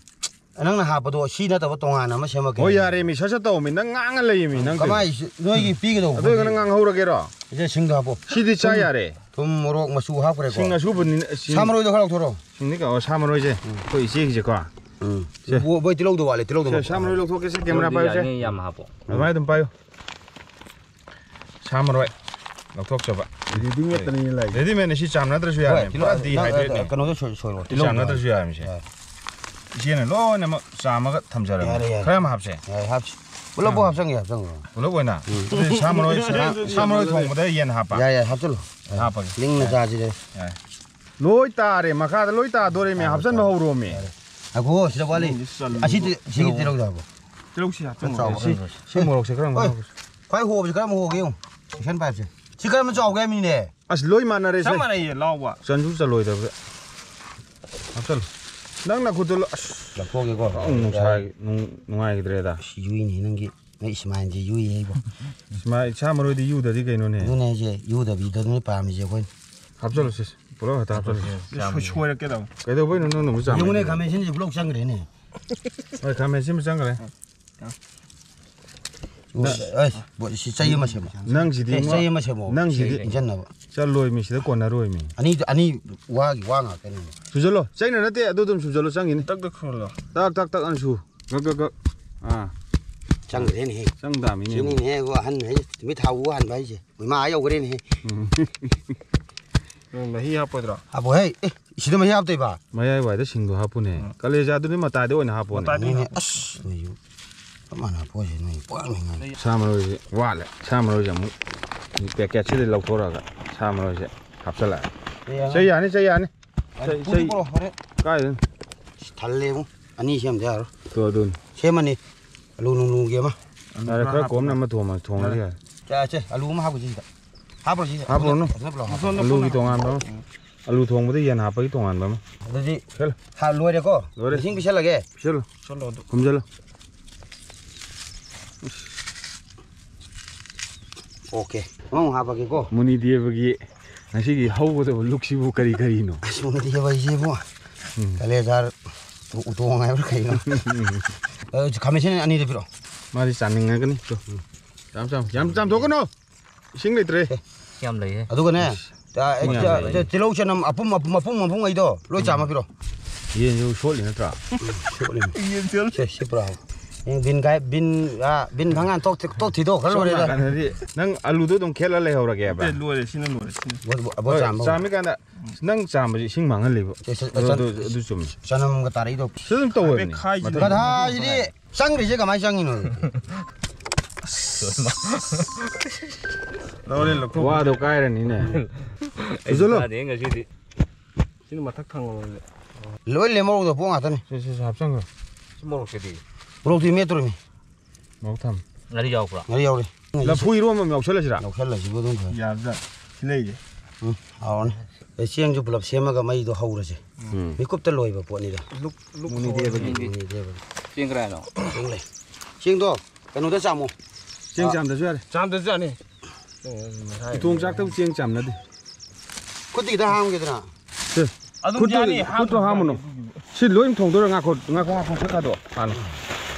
ꯅꯪꯅ ꯍꯥꯞꯄꯗꯣ ꯁꯤ ꯅꯠꯇꯕ ꯇꯣꯉꯥꯟꯅ ꯑꯃ ꯁꯦꯝꯃꯛꯀꯦ꯫ ꯍꯣꯏ ꯌꯥꯔꯦꯃꯤ ꯁꯠ ꯁꯠ ꯇꯧꯃꯤ ꯅꯪ ꯉꯥꯡꯉ ꯂꯩꯌꯦꯃꯤ ꯅꯪ꯫ ꯀꯃꯥꯏ ꯁꯤ- ꯅꯣꯏꯒꯤ ꯄꯤꯒꯗꯧꯕ ꯑꯗꯨ ꯑꯣꯏꯔꯒꯅ ꯉꯥꯡꯍꯧꯔꯒꯦꯔꯣ? ꯁꯤꯗ ꯁꯤꯡꯗꯣ ꯍꯥꯞꯄꯣ꯫ ꯁꯤꯗꯤ ꯆꯥ ꯌꯥꯔꯦ꯫ ꯊꯨꯝ ꯃꯣꯔꯣꯛ ꯃꯆꯨ ꯍꯥꯞꯈ꯭ꯔꯦꯀꯣ꯫ ꯁꯤꯡ ꯑꯁꯨꯕꯅꯤ ꯁꯤꯡ- ꯁꯥ ꯃꯔꯣꯏꯗꯣ ꯈꯔ ꯂꯧꯊꯣꯔꯛꯑꯣ꯫ ꯅꯤꯀꯣ, ꯁꯥ ꯃꯔꯣꯏꯁꯦ ꯑꯩꯈꯣꯏ ꯏꯆꯦꯒꯤꯁꯦꯀꯣ꯫ ꯎꯝ꯫ ꯁꯦ꯫ ꯕꯣ-, ꯕꯣꯏ, ꯇꯤꯜꯍꯧꯗꯣ ꯋꯥꯠꯂꯦ, ꯇꯤꯜꯍꯧꯗꯣ ꯁꯦ, ꯃꯄꯨ꯫ ꯁꯥ ꯃꯔꯣꯏ ꯂꯧꯊꯣꯛꯀꯦꯁꯦ, ꯀꯦꯃꯦꯔꯥ ꯑꯗꯨꯗꯤ ꯄꯥꯏꯌꯨꯁꯦ꯫ ꯌꯥꯏꯅꯦ, ꯌꯥꯝ ꯍꯥꯞꯄꯣ꯫ ꯑꯗꯨꯃꯥꯏꯅ ꯑꯗꯨꯝ ꯄꯥꯏꯌꯨ꯫ ꯁꯥ ꯃꯔꯣꯏ ꯂꯧꯊꯣꯛꯆꯕ꯫ ꯔꯦꯗꯤꯃꯦꯗꯇꯅꯤ ꯂꯩ꯫ ꯔꯦꯗꯤꯃꯦꯗꯅꯤ, ꯁꯤ ꯆꯥꯝꯅꯗ꯭ꯔꯁꯨ ꯍꯣꯏ, ꯌꯥꯔꯦ꯫ ꯇꯤꯜꯍꯧ, ꯄꯨꯔꯥ ꯅꯪ, ꯗꯤꯍꯥꯏꯗ꯭ꯔꯦꯠꯅꯦ꯫ ꯑ, ꯀꯩꯅꯣꯗꯣ ꯁꯣꯏ-, ꯁꯣꯏꯔꯣ, ꯁꯤ ꯇꯤꯜꯍꯧꯗꯣ꯫ ꯆꯥꯝꯅꯗ꯭ꯔꯁꯨ ꯌꯥꯔꯦ, ꯁꯦ꯫ ꯌꯥꯔꯦ꯫ ꯏꯆꯦꯅ ꯂꯣꯏꯅꯃꯛ ꯆꯥꯝꯃꯒ ꯊꯝꯖꯔꯕꯅꯦ꯫ ꯌꯥꯔꯦ, ꯌꯥꯔꯦ꯫ ꯈꯔ ꯌꯥꯝ ꯍꯥꯞꯁꯦ꯫ ꯌꯥꯔꯦ, ꯍꯥꯞꯁꯤ꯫ ꯄꯨꯂꯞꯄꯨ ꯎꯝ꯫ ꯍꯥꯞꯆꯟꯒꯦ, ꯍꯥꯞꯆꯟꯈ꯭ꯔꯣ꯫ ꯄꯨꯂꯞ ꯑꯣꯏꯅ? ꯎꯝ꯫ ꯑꯗꯨꯗꯤ ꯁꯥ ꯃꯔꯣꯏ, ꯁꯥ, ꯁꯥ ꯃꯔꯣꯏ ꯊꯣꯡꯕꯗ ꯌꯦꯟ ꯍꯥꯞꯄ? ꯌꯥꯏ, ꯌꯥꯏ, ꯍꯥꯞꯆꯜꯂꯨ꯫ ꯌꯥꯏ꯫ ꯍꯥꯞꯄꯒꯦ꯫ ꯂꯤꯡꯅ ꯌꯥꯏ꯫ ꯆꯥꯁꯤꯗ꯫ ꯌꯥꯏ꯫ ꯂꯣꯏ ꯇꯥꯔꯦ, ꯃꯈꯥꯗ ꯂꯣꯏ ꯇꯥꯗꯣꯔꯦꯃꯤ, ꯍꯥꯞꯆꯟꯕ ꯍꯧꯔꯣꯃꯤ꯫ ꯌꯥꯔꯦ꯫ ꯉꯥꯏꯈꯣ, ꯁꯤꯗ ꯋꯥꯠꯂꯤ꯫ ꯎꯝ, ꯆꯜꯂꯨ꯫ ꯑꯁꯤꯗꯤ, ꯁꯤꯒꯤ ꯇꯤꯜꯍꯧꯗꯣ ꯍꯥꯞꯄꯣ꯫ ꯇꯤꯜꯍꯧꯁꯤ ꯍꯥꯞꯆꯟꯈ꯭ꯔꯣ꯫ ꯆꯥꯎꯕ꯫ ꯁꯤ, ꯁꯤ ꯃꯣꯔꯣꯛꯁꯦ ꯈꯔ ꯑꯃꯨꯛ ꯍꯣꯏ꯫ ꯍꯥꯞꯄꯁꯤ꯫ ꯈ꯭ꯋꯥꯏ ꯍꯣꯕꯁꯦ ꯀꯔꯝꯕ ꯍꯣꯒꯦ ꯌꯦꯡꯉꯨ꯫ Action pipeꯁꯦ꯫ ꯁꯤ ꯀꯔꯝꯕ ꯆꯥꯎꯒꯦ ꯍꯥꯏꯕꯅꯤꯅꯦ? ꯑꯁ, ꯂꯣꯏ ꯃꯥꯟꯅꯔꯦ ꯆꯞ ꯁꯦ꯫ ꯃꯥꯟꯅꯩꯌꯦ, ꯂꯥꯎꯕ꯫ ꯆꯟꯁꯨ ꯆꯜꯂꯣꯏꯗꯕꯗ꯫ ꯍꯥꯞꯆꯜꯂꯨ꯫ ꯅꯪ ꯅꯈꯨꯠꯇꯨ ꯂ-, ꯑꯁ꯫ ꯂꯧꯊꯣꯛꯑꯒꯦꯀꯣ꯫ ꯑꯃꯨꯛ ꯅꯨꯡꯁꯥ-, ꯅꯨꯡ-, ꯅꯨꯡꯉꯥꯏꯈꯤꯗ꯭ꯔꯦꯗ꯫ ꯑꯁ, ꯌꯨꯏꯅꯦ ꯅꯪꯒꯤ, ꯅꯪ ꯏꯁꯃꯥꯏꯜꯁꯦ ꯌꯨꯏ ꯑꯩꯕꯣ꯫ ꯏꯁꯃꯥꯏꯜ, ꯁꯥ ꯃꯔꯣꯏꯗꯤ ꯌꯨꯗꯗꯤ ꯀꯩꯅꯣꯅꯦ꯫ ꯑꯗꯨꯅꯦ ꯍꯥꯏꯁꯦ, ꯌꯨꯗꯕꯤꯗꯅꯦ ꯄꯥꯝꯃꯤꯁꯦ ꯑꯩꯈꯣꯏꯅ꯫ ꯍꯥꯞꯆꯜꯂꯨ ꯁꯤꯁꯦ꯫ ꯄꯨꯂꯞ ꯍꯦꯛꯇ ꯍꯥꯞꯆꯜꯂꯨ꯫ ꯁꯣꯏ-, ꯁꯣꯏꯔꯛꯀꯦ ꯇꯧꯕ꯫ ꯀꯩꯗꯧꯕꯩꯅꯣ ꯅꯪꯅ ꯑꯃꯨꯛ ꯆꯥꯝꯃꯛꯏꯗꯤ? ꯌꯦꯡꯉꯨꯅꯦ, ꯈꯥꯃꯦꯟ ꯑꯁꯤꯟꯕꯁꯦ ꯄꯨꯂꯞ ꯆꯪꯈ꯭ꯔꯦꯅꯦ꯫ ꯍꯣꯏ, ꯈꯥꯃꯦꯟ ꯑꯁꯤꯟꯕ ꯆꯪꯈ꯭ꯔꯦ꯫ ꯑꯁ, ꯕꯣ, ꯁꯤ ꯆꯩ ꯑꯃ ꯁꯦꯝꯃꯣ꯫ ꯅꯪꯁꯤꯗꯤ ꯑꯦ, ꯏꯕꯨꯡꯉꯣ, ꯆꯩ ꯑꯃ ꯁꯦꯝꯃꯣ꯫ ꯅꯪꯁꯤꯗꯤ ꯏꯟꯖꯟꯅꯕ꯫ ꯆꯠꯂꯣꯏꯃꯤ, ꯁꯤꯗ ꯀꯣꯟꯅꯔꯣꯏꯃꯤ꯫ ꯑꯅꯤꯗꯨ, ꯑꯅꯤ ꯋꯥꯒꯤ ꯋꯥ ꯉꯥꯛꯇꯅꯤ꯫ ꯁꯨꯖꯜꯂꯣ꯫ ꯆꯩꯅ ꯅꯠꯇꯦ, ꯑꯗꯨ ꯑꯗꯨꯝ ꯁꯨꯖꯜꯂꯣ, ꯆꯪꯈꯤꯅꯤ꯫ ꯇꯛ ꯇꯛ ꯁꯨꯍꯜꯂꯣ꯫ ꯇꯛ ꯇꯛ ꯇꯛ ꯑꯅ ꯁꯨ꯫ ꯒꯛ ꯒꯛ ꯒꯛ꯫ ꯑꯥ꯫ ꯆꯪꯈ꯭ꯔꯦꯅꯦꯍꯦ꯫ ꯆꯪ ꯇꯥꯃꯤꯅꯦ꯫ ꯁꯤꯅꯤꯅꯦꯍꯦ, ꯑꯍꯟ ꯍꯥꯏꯁꯦ, ꯅꯨꯃꯤꯠ ꯊꯥ ꯎ ꯍꯟꯕ ꯍꯥꯏꯁꯦ꯫ ꯃꯣꯏ ꯃꯥ ꯑꯥ ꯌꯧꯈ꯭ꯔꯦꯅꯦꯍꯦ꯫ ꯎꯝ꯫ ꯅꯪ ꯃꯍꯤ ꯍꯥꯞꯄꯣꯏꯗ꯭ꯔꯣ? ꯍꯥꯞꯄꯣꯍꯦ꯫ ꯑꯦ, ꯁꯤꯗ ꯃꯍꯤ ꯍꯥꯞꯇꯣꯏꯕ? ꯃꯌꯥꯏ ꯋꯥꯏꯗ ꯁꯤꯡꯗꯣ ꯍꯥꯞꯄꯨꯅꯦ꯫ ꯎꯝ꯫ ꯀꯂꯦꯖꯥꯗꯨꯗꯤ ꯃꯇꯥꯏꯗ ꯑꯣꯏꯅ ꯍꯥꯞꯄꯣꯅꯦ꯫ ꯃꯇꯥꯏꯗ ꯑꯣꯏꯅ ꯅꯣꯏꯅꯦ, ꯍꯥꯞꯄꯣ꯫ ꯑꯁ, ꯅꯣꯏꯁꯨ ꯆꯞ ꯃꯥꯟꯅꯕ ꯄꯣꯠꯁꯦ ꯅꯣꯏ ꯄꯨꯡꯍꯥꯞ ꯍꯥꯞꯅꯩ꯫ ꯁꯥ ꯃꯔꯣꯏꯁꯦ ꯋꯥꯠꯂꯦ꯫ ꯁꯥ ꯃꯔꯣꯏꯁꯦ ꯑꯃꯨꯛ ꯄꯦꯀꯦꯠꯁꯤꯗ ꯂꯧꯊꯣꯔꯛꯑꯒ ꯁꯥ ꯃꯔꯣꯏꯁꯦ ꯍꯥꯞꯆꯜꯂꯛꯑꯦ꯫ ꯌꯥꯅꯤ꯫ ꯆꯩ ꯌꯥꯅꯤ, ꯆꯩ ꯌꯥꯅꯤ꯫ ꯑꯦ, ꯆꯩ, ꯄꯨꯗꯤ ꯆꯩ꯫ ꯄꯨꯔꯛꯑꯣ, ꯍꯣꯔꯦꯟ꯫ ꯀꯥꯏꯗꯩꯅꯣ? ꯑꯁ, ꯊꯜꯂꯦꯕꯨ꯫ ꯑꯅꯤ ꯁꯦꯝꯗ ꯌꯥꯔꯣꯏ꯫ ꯇꯣ, ꯑꯗꯨꯅꯤ꯫ ꯁꯦꯝꯃꯅꯤ꯫ ꯑꯂꯨ ꯅꯨꯡꯂꯨꯒꯤ ꯑꯃ꯫ ꯌꯥꯔꯦ, ꯈꯔ ꯀꯣꯝꯅ ꯑꯃ ꯊꯣꯡꯉ-, ꯊꯣꯡꯉꯁꯤ ꯌꯥꯔꯦ꯫ ꯆꯦ, ꯆꯦ, ꯑꯂꯨ ꯑꯃ ꯍꯥꯞꯈꯣꯁꯤ ꯁꯤꯗ꯫ ꯍꯥꯞꯄ꯭ꯔꯣ ꯁꯤꯗ? ꯍꯥꯞꯄꯨꯔꯅꯨ꯫ ꯐꯖꯅ ꯄꯨꯂꯞ ꯍꯥꯞꯄꯣ꯫ ꯑꯂꯨꯒꯤ ꯇꯣꯉꯥꯟꯕ ꯑꯃ꯫ ꯎꯝ꯫ ꯑꯂꯨ ꯊꯣꯡꯕꯗ ꯌꯦꯟ ꯍꯥꯞꯄꯒꯤ ꯇꯣꯉꯥꯟꯕ ꯑꯃ꯫ ꯑꯗꯨꯗꯤ ꯁꯦꯜꯂꯨ꯫ ꯍꯥ, ꯂꯣꯏꯔꯦꯀꯣ? ꯂꯣꯏꯔꯦ꯫ ꯏꯁꯤꯡ ꯄꯤꯁꯜꯂꯒꯦ? ꯄꯤꯁꯜꯂꯨ꯫ ꯄꯤꯁꯜꯂꯣ ꯑꯗꯨ꯫ ꯈꯨꯝꯖꯜꯂꯨ꯫ ꯑꯣꯀꯦ꯫ ꯑꯃꯃꯨꯛ ꯍꯥꯞꯄꯒꯦꯀꯣ꯫ ꯃꯨꯅꯤꯗꯦꯕꯒꯤ ꯉꯁꯤꯒꯤ ꯍꯧꯒꯗꯕ ꯂꯨꯛꯁꯤꯕꯨ ꯀꯔꯤ ꯀꯔꯤꯅꯣ? ꯑꯁ, ꯃꯨꯅꯤꯗꯦꯕ ꯍꯥꯏꯁꯤꯕꯨ꯫ ꯎꯝ꯫ ꯀꯂꯦꯖꯥꯔ ꯎ-, ꯎꯇꯣꯡ ꯍꯥꯏꯕ꯭ꯔꯥ ꯀꯩꯅꯣ? ꯑ, ꯈꯥꯃꯦꯟ ꯑꯁꯤꯟ ꯑꯅꯤꯗ ꯄꯤꯔꯛꯑꯣ꯫ ꯃꯥꯗꯤ ꯆꯥꯅꯤꯡꯉꯒꯅꯤ꯫ ꯇꯨ꯫ ꯎꯝ꯫ ꯌꯥꯝ ꯆꯥꯝ-, ꯌꯥꯝ ꯆꯥꯝꯊꯣꯛꯀꯅꯨ꯫ ꯏꯁꯤꯡ ꯂꯩꯇ꯭ꯔꯦ꯫ ꯑꯦ꯫ ꯌꯥꯝ ꯂꯩꯌꯦ꯫ ꯑꯗꯨꯒꯅꯦ, ꯑꯁ꯫ ꯇꯤꯜꯍꯧ ꯆꯅꯝ ꯑꯄꯨꯝ ꯑꯄꯨꯝ ꯃꯄꯨꯝ ꯃꯄꯨꯝ ꯉꯩꯗꯣ ꯂꯣꯏ ꯆꯥꯝꯃ ꯄꯤꯔꯣ꯫ ꯌꯦꯟꯁꯨ ꯁꯣꯠꯂꯤ ꯅꯠꯇ꯭ꯔꯥ? ꯁꯣꯠꯂꯤ꯫ ꯌꯦꯟ ꯁꯣꯠꯂꯤ꯫ ꯁꯦ, ꯁꯤ ꯄꯨꯔꯥ꯫ ꯕꯤꯟ ꯒꯥꯏ ꯕꯤꯟ꯫ ꯕꯤꯟ ꯐꯪꯉꯥꯟ ꯇꯣꯛ ꯇꯣꯛ ꯊꯤꯗꯣꯛꯈ꯭ꯔ ꯂꯣꯏꯔꯦꯗ꯫ ꯅꯥꯀꯟꯗꯗꯤ ꯅꯪ ꯑꯂꯨꯗꯣ ꯑꯗꯨꯝ ꯈꯦꯠꯂ ꯂꯩꯍꯧꯔꯒꯦꯕ꯫ ꯂꯣꯏꯔꯦ, ꯁꯤꯅ ꯂꯣꯏꯔꯦ, ꯁꯤꯅ꯫ ꯕꯣꯠ ꯆꯥꯝꯕ ꯍꯧꯔꯣ꯫ ꯆꯥꯝꯃꯤꯀꯥꯟꯗ ꯅꯪ ꯆꯥꯝꯕꯁꯦ ꯏꯁꯤꯡ ꯃꯥꯡꯍꯜꯂꯤꯕ꯫ ꯑꯗꯨ ꯆꯨꯝꯃꯤ꯫ ꯆꯅꯝꯒ ꯇꯥꯔꯛꯏꯗꯣ꯫ ꯁꯤ ꯑꯗꯨꯝ ꯇꯧꯋꯦꯕꯅꯤ꯫ ꯍꯥꯏꯐꯦꯠ ꯈꯥꯏꯖꯤꯜꯂꯦ꯫ ꯃꯊꯛ ꯒꯙꯥꯁꯤꯗꯤ ꯆꯪꯈ꯭ꯔꯤꯁꯦ ꯀꯃꯥꯏꯅ ꯆꯪꯉꯤꯅꯣ? ꯂꯧꯔꯦ, ꯂꯧꯊꯣꯛ꯫ ꯋꯥꯗꯣ ꯀꯥꯏꯔꯅꯤꯅꯦ꯫ ꯑꯩ ꯁꯨꯖꯜꯂꯣ꯫ ꯆꯥꯗꯦ ꯉꯁꯤꯗꯤ꯫ ꯁꯤꯅ ꯃꯊꯛ ꯊꯪꯕ꯫ ꯂꯣꯏ ꯂꯦꯝꯍꯧꯗꯕ ꯄꯣꯠ ꯉꯥꯛꯇꯅꯤ꯫ ꯁꯤ, ꯁꯤ, ꯁꯤ ꯍꯥꯞꯆꯟꯈ꯭ꯔꯣ꯫ ꯁꯤ ꯃꯣꯔꯣꯛꯁꯤꯗꯤ? ꯃꯣꯔꯣꯛꯇꯤ ꯃꯦꯠꯇꯣꯔꯤꯃꯤ꯫ ꯃꯣꯔꯣꯛ ꯊꯝ꯫ ꯉꯥꯔꯤ ꯌꯥꯎꯕ꯭ꯔꯥ? ꯉꯥꯔꯤ ꯌꯥꯎꯔꯤ꯫ ꯂꯐꯨ ꯏꯔꯣꯝꯕ ꯑꯃ ꯌꯥꯎꯁꯜꯂꯁꯤꯔꯥ? ꯌꯥꯎꯁꯜꯂꯁꯤꯕꯨ ꯑꯗꯨꯝ ꯐꯔꯦ꯫ ꯌꯥꯕꯖꯥꯠ꯫ ꯁꯤ ꯂꯩꯔꯤꯁꯦ꯫ ꯎꯝ, ꯍꯥꯎꯔꯅꯤ꯫ ꯑꯩ ꯆꯦꯡꯁꯨ ꯄꯨꯂꯞ ꯁꯦꯝꯃꯒ ꯃꯩꯗꯣ ꯍꯧꯔꯁꯦ꯫ ꯎꯝ꯫ ꯃꯤꯀꯨꯞꯇ ꯂꯣꯏꯕ ꯄꯣꯠꯅꯤꯗ꯫ ꯂꯨꯞ-, ꯂꯨꯞ ꯃꯨꯅꯤꯗꯦꯕꯒꯤ꯫ ꯍꯧꯔꯅꯤ꯫ ꯃꯨꯅꯤꯗꯦꯕꯒꯤ꯫ ꯆꯦꯡ ꯀꯗꯥꯏꯅꯣ? ꯆꯦꯡ ꯂꯩ꯫ ꯆꯦꯡꯗꯣ ꯀꯩꯅꯣꯗ ꯆꯥꯝꯃꯣ꯫ ꯆꯦꯡ ꯑꯥ꯫ ꯆꯥꯝꯗꯁꯨ ꯌꯥꯔꯦ꯫ ꯆꯥꯝꯗꯁꯨ ꯌꯥꯅꯤ꯫ ꯎꯇꯣꯡ ꯆꯥꯛꯇꯕꯨ ꯆꯦꯡ ꯆꯥꯝꯅꯗꯦ꯫ ꯈꯨꯠꯇꯤ ꯈꯤꯇꯪ ꯍꯥꯝꯒꯦꯗꯅ꯫ ꯁꯦ, ꯑꯗꯨꯝ ꯈꯨꯠꯇꯨ, ꯌꯥꯅꯤ, ꯈꯨꯠꯇꯨ ꯍꯥꯝꯃꯨꯅꯨ꯫ ꯍꯥꯝꯃꯨꯅꯨ꯫ ꯁꯤ ꯂꯣꯏ ꯊꯣꯡꯗꯣꯏꯔꯣ? ꯉꯥꯈꯣ, ꯉꯥꯈꯣ, ꯉꯥꯈꯣ, ꯈꯨꯠꯀꯥꯗꯣ ꯍꯥꯟꯅ꯫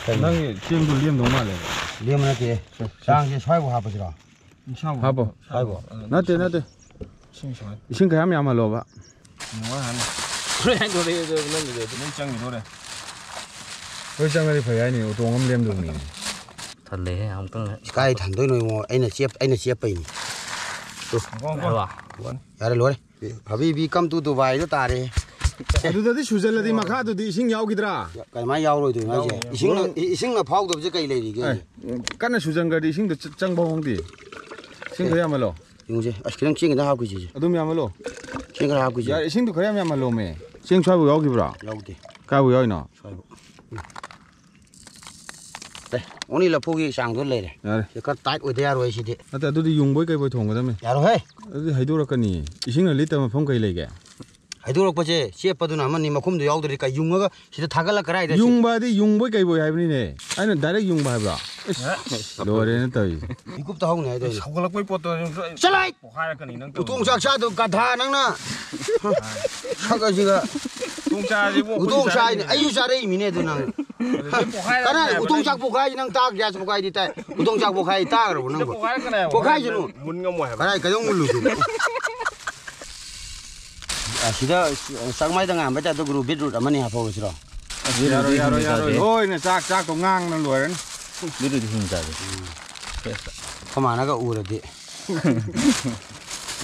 ꯀꯩꯅꯣ? ꯅꯪꯒꯤ ꯆꯦꯡꯗꯣ ꯂꯦꯝꯗꯧ ꯃꯥꯜꯂꯦꯕ꯫ ꯂꯦꯝꯕ ꯅꯠꯇꯦ꯫ ꯁꯦ, ꯁꯦ꯫ ꯆꯥꯡꯁꯦ ꯁ꯭ꯋꯥꯏꯐꯥꯎ ꯍꯥꯞꯄꯁꯤꯔꯣ? ꯏꯁꯥꯃꯛ꯫ ꯍꯥꯞꯄꯣ꯫ ꯁ꯭ꯋꯥꯏꯐꯥꯎ꯫ ꯅꯠꯇꯦ, ꯅꯠꯇꯦ꯫ ꯏꯁꯤꯡ ꯁꯨꯃꯥꯏꯅ꯫ ꯏꯁꯤꯡ ꯈꯔ ꯌꯥꯝ ꯌꯥꯝꯍꯜꯂꯣꯕ꯫ ꯅꯨꯡꯉꯥꯏ ꯍꯥꯏꯅ꯫ ꯂꯣꯏ ꯍꯥꯏꯗꯣꯔꯛꯑꯦ ꯑꯗꯣ ꯅꯪꯒꯤꯗꯣ ꯑꯗꯨꯝ꯫ ꯂꯣꯏ ꯆꯪꯈꯤꯗꯣꯔꯦ꯫ ꯂꯣꯏ ꯆꯪꯉꯗꯤ ꯐꯩ ꯍꯥꯏꯅꯤ, ꯎꯇꯣꯡ ꯑꯃ ꯂꯦꯝꯗꯧꯅꯤ꯫ ꯊꯜꯂꯦꯍꯦ, ꯑꯃꯨꯛꯇꯪ꯫ ꯀꯥꯏ ꯊꯟꯗꯣꯏꯅꯣ ꯏꯕꯨꯡꯉꯣ? ꯑꯩꯅ ꯆꯦꯞ-, ꯑꯩꯅ ꯆꯦꯞꯄꯩꯅꯤ꯫ ꯇꯨ꯫ ꯉꯥꯏꯈꯣ, ꯉꯥꯏꯈꯣ꯫ ꯍꯥꯏꯕ? ꯌꯥꯔꯦ, ꯂꯣꯏꯔꯦ꯫ ꯍꯕꯤꯕꯤ come to ꯗꯨꯕꯥꯏꯗꯣ ꯇꯥꯔꯦ꯫ ꯑꯗꯨꯗꯗꯤ ꯁꯨꯖꯜꯂꯗꯤ ꯃꯈꯥꯗꯨꯗꯤ ꯏꯁꯤꯡ ꯌꯥꯎꯈꯤꯗ꯭ꯔꯥ? ꯀꯃꯥꯏꯅ ꯌꯥꯎꯔꯣꯏꯗꯣꯏꯅꯣ ꯍꯥꯏꯁꯦ? ꯌꯥꯎꯔꯣꯏ, ꯌꯥꯎꯔꯣꯏ꯫ ꯏꯁꯤꯡꯅ, ꯏ-, ꯏꯁꯤꯡꯅ ꯐꯥꯎꯗꯕꯁꯦ ꯀꯩ ꯂꯩꯔꯤꯒꯦ? ꯑꯦ, ꯀꯟꯅ ꯁꯨꯖꯟꯈ꯭ꯔꯗꯤ ꯏꯁꯤꯡꯗꯣ ꯆ-, ꯆꯪꯕ ꯍꯣꯡꯗꯦ꯫ ꯏꯁꯤꯡ ꯈꯔ ꯌꯥꯝꯍꯜꯂꯣ꯫ ꯌꯦꯡꯉꯨꯁꯦ꯫ ꯑꯁ, ꯈꯤꯇꯪ ꯆꯦꯡ ꯈꯤꯇꯪ ꯍꯥꯞꯈꯤꯁꯦ꯫ ꯑꯗꯨꯝ ꯌꯥꯝꯍꯜꯂꯣ꯫ ꯆꯦꯡ ꯈꯔ ꯍꯥꯞꯈꯤꯁꯦ꯫ ꯌꯥꯔꯦ, ꯏꯁꯤꯡꯗꯣ ꯈꯔ ꯌꯥꯝ ꯌꯥꯝꯍꯜꯂꯣꯃꯦ꯫ ꯆꯦꯡ ꯁ꯭ꯋꯥꯏꯕꯨ ꯌꯥꯎꯈꯤꯕ꯭ꯔꯣ? ꯌꯥꯎꯗꯦ꯫ ꯀꯥꯏꯕꯨ ꯌꯥꯎꯔꯤꯅꯣ? ꯁ꯭ꯋꯥꯏꯕꯨ꯫ ꯑꯦ, only ꯂꯐꯨꯒꯤ ꯆꯥꯡꯗꯣ ꯂꯩꯔꯦ꯫ ꯌꯥꯔꯦ꯫ ꯁꯤ ꯈꯔ tight ꯑꯣꯏꯗ ꯌꯥꯔꯣꯏ ꯁꯤꯗꯤ꯫ ꯅꯠꯇꯦ, ꯑꯗꯨꯗꯤ ꯌꯨꯡꯕꯣꯏ ꯀꯩꯕꯣꯏ ꯊꯣꯡꯒꯗꯕꯅꯤ꯫ ꯌꯥꯔꯣꯏꯍꯦ꯫ ꯑꯗꯨꯗꯤ ꯍꯩꯗꯣꯔꯛꯀꯅꯤ꯫ ꯏꯁꯤꯡꯅ ꯂꯤꯠꯇꯕ ꯃꯐꯝ ꯀꯩ ꯂꯩꯒꯦ? ꯍꯩꯗꯣꯔꯛꯄꯁꯦ ꯆꯦꯞꯄꯗꯨꯅ ꯑꯃꯅꯤ, ꯃꯈꯨꯝꯗꯣ ꯌꯥꯎꯗ꯭ꯔꯗꯤ ꯀꯩ ꯌꯨꯡꯉꯒ ꯁꯤꯗ ꯊꯥꯒꯠꯂ ꯀꯔꯥꯏꯗ ꯁꯤ- ꯌꯨꯡꯕ ꯍꯥꯏꯗꯤ ꯌꯨꯡꯕꯣꯏ ꯀꯩꯕꯣꯏ ꯍꯥꯏꯕꯅꯤꯅꯦ꯫ ꯑꯩꯅ direct ꯌꯨꯡꯕ ꯍꯥꯏꯕ꯭ꯔꯣ? ꯏꯁ, ꯂꯣꯏꯔꯦꯅ ꯇꯧꯔꯤꯁꯦ꯫ ꯃꯤꯀꯨꯞꯇ ꯍꯧꯅꯤ ꯍꯥꯏꯗꯣ ꯑꯩꯅ꯫ ꯁꯧꯒꯠꯂꯛꯄꯩ ꯄꯣꯠꯇꯣ ꯅꯪꯁꯨ ꯑꯩ ꯆꯠꯂꯣꯏ! ꯄꯣꯛꯈꯥꯏꯔꯛꯀꯅꯤ ꯅꯪ ꯇꯧꯔꯤꯗꯣ꯫ ꯎꯇꯣꯡ ꯆꯥꯛ ꯆꯥꯗꯣ ꯒꯙꯥ ꯅꯪꯅ꯫ ꯁꯛ ꯑꯁꯤꯒ꯫ ꯎꯇꯣꯡ ꯆꯥꯁꯤꯕꯨ ꯑꯩꯈꯣꯏ ꯎꯇꯣꯡ ꯆꯥꯏꯅꯤ, ꯆꯥꯔꯤꯅꯦ꯫ ꯑꯩꯁꯨ ꯆꯥꯔꯛꯏꯃꯤꯅꯦ ꯑꯗꯨ ꯅꯪ꯫ ꯑꯗꯨꯗꯤ ꯄꯣꯛꯈꯥꯏꯔꯛꯀꯅꯤ ꯀꯅꯥꯅ ꯍꯥꯏꯕ ꯎꯇꯣꯡ ꯅꯪ꯫ ꯆꯥꯛ ꯄꯣꯛꯈꯥꯏ ꯅꯪ ꯇꯥ gas ꯄꯣꯛꯈꯥꯏꯗꯤ ꯇꯥꯏ꯫ ꯎꯇꯣꯡ ꯆꯥꯛ ꯄꯣꯛꯈꯥꯏ ꯇꯥꯈ꯭ꯔꯕꯣ ꯅꯪꯕꯣ? ꯄꯣꯛꯈꯥꯏꯔꯛꯀꯅꯤ ꯍꯥꯏꯕ꯫ ꯄꯣꯛꯈꯥꯏꯁꯅꯨ꯫ ꯃꯨꯟ ꯉꯝꯃꯣꯏ ꯍꯥꯏꯕ꯫ ꯀꯗꯥꯏ ꯀꯩꯗꯧ ꯃꯨꯜꯂꯨꯗꯣꯏꯅꯣ? ꯑꯁꯤꯗ ꯆꯥꯛꯃꯥꯏꯗ ꯉꯥꯟꯕ ꯇꯥꯏꯞꯇ ꯒꯨꯔꯨ ꯕꯤꯠꯔꯨꯠ ꯑꯃꯅꯤ ꯍꯥꯞꯍꯧꯔꯁꯤꯔꯣ? ꯑꯁ, ꯌꯥꯔꯣꯏ, ꯌꯥꯔꯣꯏ, ꯌꯥꯔꯣꯏ꯫ ꯂꯣꯏꯅ ꯆꯥꯛ, ꯆꯥꯛꯇꯣ ꯉꯥꯡꯅ ꯂꯣꯏꯔꯅꯤ꯫ ꯕꯤꯠꯔꯨꯠꯇꯤ ꯍꯤꯡ ꯆꯥꯁꯦ꯫ ꯑꯩꯈꯣꯏ ꯃꯥꯅꯒ ꯎꯔꯗꯤ꯫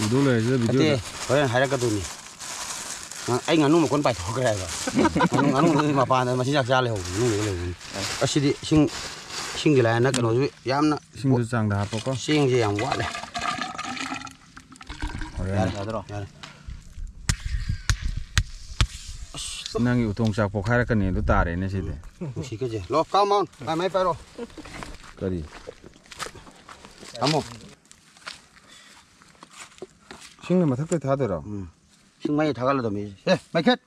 ꯎꯗꯧ ꯂꯩꯔꯁꯤꯗ ꯅꯠꯇꯦ, ꯚꯤꯗꯤꯑꯣꯗ꯫ ꯍꯣꯔꯦꯟ ꯍꯥꯏꯔꯛꯀꯗꯣꯏꯅꯤ꯫ ꯑ, ꯑꯩ ꯉꯥꯅꯨ ꯃꯀꯣꯟ ꯄꯥꯏꯊꯣꯛꯈ꯭ꯔꯦ ꯍꯥꯏꯕ꯫ ꯉꯥꯅꯨ, ꯉꯥꯅꯨꯗꯨꯗꯤ ꯃꯄꯥꯟꯗ ꯃꯆꯤꯟꯖꯥꯛ ꯆꯥ ꯂꯩꯍꯧꯕꯅꯤ, ꯃꯅꯨꯡꯗ ꯂꯩꯍꯧꯕꯅꯤ꯫ ꯑꯁꯤꯗꯤ ꯏꯁꯤꯡ, ꯏꯁꯤꯡꯗꯤ ꯂꯥꯏꯅ ꯀꯩꯅꯣꯁꯨ ꯌꯥꯝꯅ ꯏꯁꯤꯡꯗꯨ ꯆꯥꯡꯗ ꯍꯥꯞꯄꯣꯀꯣ꯫ ꯆꯦꯡꯁꯦ ꯌꯥꯝ ꯋꯥꯠꯂꯦ꯫ ꯍꯣꯔꯦꯟ꯫ ꯌꯥꯔꯦ, ꯌꯥꯗ꯭ꯔꯣ? ꯌꯥꯔꯦ꯫ ꯑꯁ, ꯅꯪꯒꯤ ꯎꯊꯣꯡ ꯆꯥꯛ ꯄꯣꯛꯈꯥꯏꯔꯛꯀꯅꯤ ꯑꯗꯨ ꯇꯥꯔꯦꯅꯦ ꯁꯤꯗꯤ꯫ ꯅꯨꯡꯁꯤꯠꯀꯁꯦ꯫ ꯂꯣ, come on꯫ ꯃꯥꯏ, ꯃꯥꯏ ꯄꯥꯏꯔꯣ꯫ ꯀꯔꯤ? ꯊꯝꯃꯣ꯫ ꯏꯁꯤꯡꯅ ꯃꯊꯛꯇ ꯊꯥꯗꯣꯏꯔꯣ? ꯎꯝ꯫ ꯏꯁꯤꯡ ꯃꯩ ꯊꯥꯒꯠꯂꯗꯕꯅꯤ꯫ ꯑꯦ, ꯃꯩꯈꯦꯠ!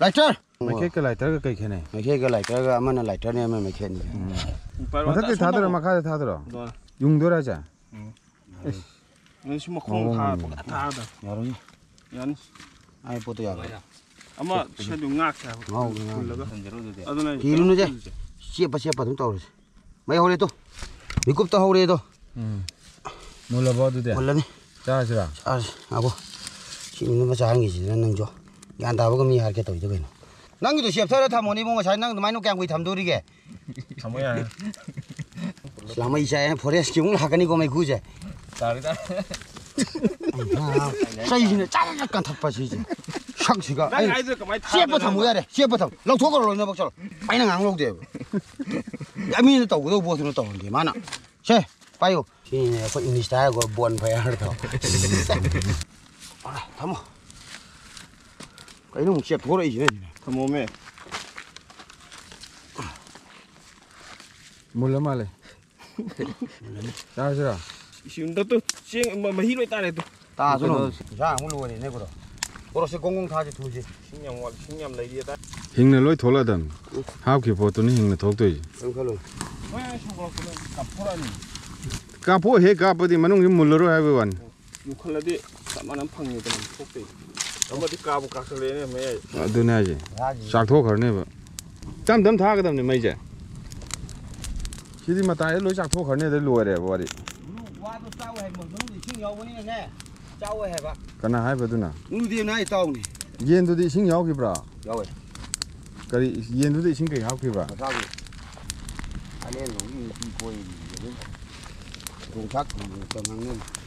Lighter! ꯃꯩꯈꯦꯠꯀ lighterꯒ ꯀꯩ ꯈꯦꯠꯅꯩ? ꯃꯩꯈꯦꯠꯀ lighterꯒ ꯑꯃꯅ lighterꯅꯤ, ꯑꯃꯅ ꯃꯩꯈꯦꯠꯅꯤ꯫ ꯎꯝ꯫ ꯄꯥꯏꯔꯣ, ꯃꯊꯛꯇꯩ ꯑꯁꯣꯝꯗ ꯊꯥꯗꯣꯏꯔꯣ, ꯑꯃꯨꯛ꯫ ꯃꯈꯥꯗ ꯊꯥꯗꯣꯏꯔꯣ? ꯗꯣ꯫ ꯌꯨꯡꯗꯣꯏꯔꯣ ꯍꯥꯏꯁꯦ? ꯎꯝ꯫ ꯏꯁ꯫ ꯅꯪ ꯁꯤ ꯃꯈꯣꯡ ꯃꯑꯣꯡ ꯐꯥ-, ꯑꯃꯅꯤ꯫ ꯐꯖꯅ ꯊꯥꯗ꯫ ꯌꯥꯔꯣꯏꯌꯦ꯫ ꯌꯥꯅꯤ꯫ ꯑꯩ ꯄꯣꯠꯇꯣ ꯌꯥꯔꯣꯏ꯫ ꯑꯃ ꯁꯦ, ꯁꯦ꯫ ꯁꯦꯗꯨ ꯉꯥꯛꯁꯦ ꯍꯥꯏꯕ꯫ ꯉꯥꯎꯕꯅꯦ, ꯉꯥꯎꯕꯅꯦ꯫ ꯐꯨꯜꯂꯒ꯫ ꯑꯗꯨꯅ ꯀꯤꯔꯨꯅꯨꯁꯦ꯫ ꯐꯨꯜꯂꯤꯁꯦ꯫ ꯆꯦꯞꯄ, ꯆꯦꯞꯄ ꯑꯗꯨꯝ ꯇꯧꯔꯁꯦ꯫ ꯃꯩ ꯍꯧꯔꯦ ꯇꯨ꯫ ꯃꯤꯀꯨꯞꯇ ꯍꯧꯔꯦ ꯑꯗꯣ꯫ ꯎꯝ꯫ ꯃꯨꯜꯂꯕꯣ ꯑꯗꯨꯗꯤ? ꯃꯨꯜꯂꯅꯤ꯫ ꯆꯥꯔꯁꯤꯔꯥ? ꯆꯥꯔꯁꯤ꯫ ꯉꯥꯏꯈꯣ꯫ ꯁꯤ ꯃꯤꯅꯤꯠ ꯃꯆꯥ ꯑꯃꯒꯤꯁꯤꯗ ꯅꯪꯁꯨ ꯒ꯭ꯌꯥꯟ ꯇꯥꯕꯒ ꯃꯤ ꯍꯥꯏꯔꯛꯀꯦ ꯇꯧꯔꯤꯗꯣ ꯀꯩꯅꯣ? ꯅꯪꯒꯤꯗꯣ ꯆꯦꯞꯊꯔ ꯊꯝꯃꯣꯅꯦ ꯏꯕꯨꯡꯉꯣ, ꯉꯁꯥꯏ ꯅꯪ ꯑꯗꯨꯃꯥꯏꯅ ꯀꯌꯥꯝ ꯀꯨꯏ ꯊꯝꯗꯣꯔꯤꯒꯦ? ꯊꯝꯃꯣ ꯌꯥꯔꯦ꯫ ꯂꯥꯃꯩ ꯆꯥꯏ ꯍꯥꯏꯅ forestꯀꯤ ꯑꯃꯨꯛ ꯂꯥꯛꯀꯅꯤꯀꯣ ꯃꯩꯈꯨꯁꯦ꯫ ꯇꯥꯔꯦ, ꯇꯥꯔꯦ꯫ ꯆꯩꯁꯤꯅ ꯆꯥꯛ ꯆꯥꯛ ꯀꯟꯊꯠꯄ ꯁꯤꯁꯦ꯫ ꯁꯛꯁꯤꯒ꯫ ꯅꯪ ꯑꯩ ꯍꯥꯏꯗꯣ ꯀꯃꯥꯏꯅ ꯆꯦꯞꯄ ꯊꯥꯗꯣꯏꯅꯣ? ꯊꯝꯃꯨ ꯌꯥꯔꯦ, ꯆꯦꯞꯄ ꯊꯝꯃꯨ꯫ ꯂꯧꯊꯣꯛꯈ꯭ꯔꯣ ꯂꯣꯏꯅꯃꯛ ꯆꯠꯂꯣ꯫ ꯑꯩꯅ ꯉꯥꯡ ꯂꯧꯗꯦꯕ꯫ ꯌꯥ, ꯃꯤꯅ ꯇꯧꯒꯗꯧꯕ ꯄꯣꯠꯇꯨꯅ ꯇꯧꯍꯟꯗꯦ ꯃꯥꯅ꯫ ꯁꯦ, ꯄꯥꯏꯌꯨ꯫ ꯁꯤꯅꯦ ꯑꯩꯈꯣꯏ Englishꯇ ꯍꯥꯏꯔꯒ bonfireꯗꯣ꯫ ꯊꯝꯃꯣ꯫ ꯀꯩꯅꯣ ꯑꯃꯨꯛ ꯆꯦꯞꯊꯣꯔꯛꯏꯁꯤꯅ ꯁꯤꯅ? ꯊꯝꯃꯣꯃꯦ꯫ ꯃꯨꯜꯂ ꯃꯥꯜꯂꯦ꯫ ꯆꯥꯔꯁꯤꯔꯣ? ꯏꯁꯤꯡꯗ ꯇꯨ ꯆꯦꯡ ꯃ-, ꯃꯍꯤ ꯂꯣꯏ ꯇꯥꯔꯦ ꯇꯨ꯫ ꯇꯥꯁꯅꯨ꯫ ꯀꯩꯗꯧꯔꯁꯤ? ꯏꯟꯁꯥꯡ ꯑꯃꯨꯛ ꯂꯣꯏꯔꯦꯅꯦ, ꯕ꯭ꯔꯣ꯫ ꯕ꯭ꯔꯣ, ꯁꯤ ꯒꯣꯡ ꯒꯣꯡ ꯊꯥꯁꯤ ꯊꯨꯁꯤ꯫ ꯏꯁꯤꯡ ꯌꯥꯝ ꯋꯥꯠꯂꯤ, ꯏꯁꯤꯡ ꯌꯥꯝ ꯂꯩꯔꯤ ꯑꯗꯥꯏ꯫ ꯍꯤꯡꯅ ꯂꯣꯏ ꯊꯣꯛꯂꯛꯑꯗꯝꯅꯤ꯫ ꯍꯥꯞꯈꯤꯕ ꯄꯣꯠꯇꯨꯅ ꯍꯤꯡꯅ ꯊꯣꯛꯇꯣꯏꯁꯦ꯫ ꯀꯩꯝ ꯈꯜꯂꯨꯅꯨ꯫ ꯍꯣꯏ, ꯁꯧꯒꯠꯂꯛꯄꯗ ꯀꯥꯞꯊꯣꯔꯛꯑꯅꯤ꯫ ꯀꯥꯞꯊꯣꯛ ꯍꯦꯛ ꯀꯥꯞꯄꯗꯤ ꯃꯅꯨꯡꯁꯤ ꯃꯨꯜꯂꯔꯣꯏ ꯍꯥꯏꯕꯩ ꯋꯥꯅꯤ꯫ ꯌꯨꯡꯈꯠꯂꯗꯤ ꯆꯞ ꯃꯥꯟꯅꯅ ꯐꯪꯉꯦꯗꯅ ꯊꯣꯛꯇꯣꯏꯅꯤ꯫ ꯑꯃꯗꯤ ꯀꯥꯕꯨ ꯀꯥꯈꯠꯂꯛꯑꯦꯅꯦ ꯃꯌꯥꯏ꯫ ꯑꯗꯨꯅꯦ ꯍꯥꯏꯁꯦ꯫ ꯆꯥꯛꯊꯣꯛꯈ꯭ꯔꯅꯦꯕ꯫ ꯇꯞ ꯇꯞ ꯊꯥꯒꯗꯕꯅꯤ ꯃꯩꯁꯦ꯫ ꯁꯤꯗꯤ ꯃꯇꯥꯏꯗ ꯂꯣꯏ ꯆꯥꯛꯊꯣꯛꯈ꯭ꯔꯅꯤ, ꯑꯗꯩ ꯂꯣꯏꯔꯦꯕ ꯋꯥꯔꯤ꯫ ꯋꯥꯗꯣ ꯆꯥꯎ ꯍꯥꯏꯕ ꯃꯅꯨꯡꯗ ꯏꯁꯤꯡ ꯌꯥꯎꯕꯅꯤꯅꯅꯦ꯫ ꯌꯥꯎꯋꯦ ꯍꯥꯏꯕ꯫ ꯀꯅꯥ ꯍꯥꯏꯕꯗꯨꯅ? ꯎꯗꯦꯅ ꯑꯩ ꯇꯥꯎꯅꯤ꯫ ꯌꯦꯟꯗꯨꯗꯤ ꯏꯁꯤꯡ ꯌꯥꯎꯈꯤꯕ꯭ꯔꯥ? ꯌꯥꯎꯋꯦ꯫ ꯀꯔꯤ, ꯌꯦꯟꯗꯨꯗ ꯏꯁꯤꯡ ꯀꯩ ꯍꯥꯞꯈꯤꯕ? ꯃꯁꯥꯒꯤ ꯑꯅꯦꯟꯕꯒꯤ ꯅꯨꯄꯤ ꯀꯣꯏꯔꯤ꯫ ꯊꯣꯡ ꯊꯥꯛ ꯊꯣꯡ ꯇꯧ ꯉꯥꯡꯅꯔꯤ꯫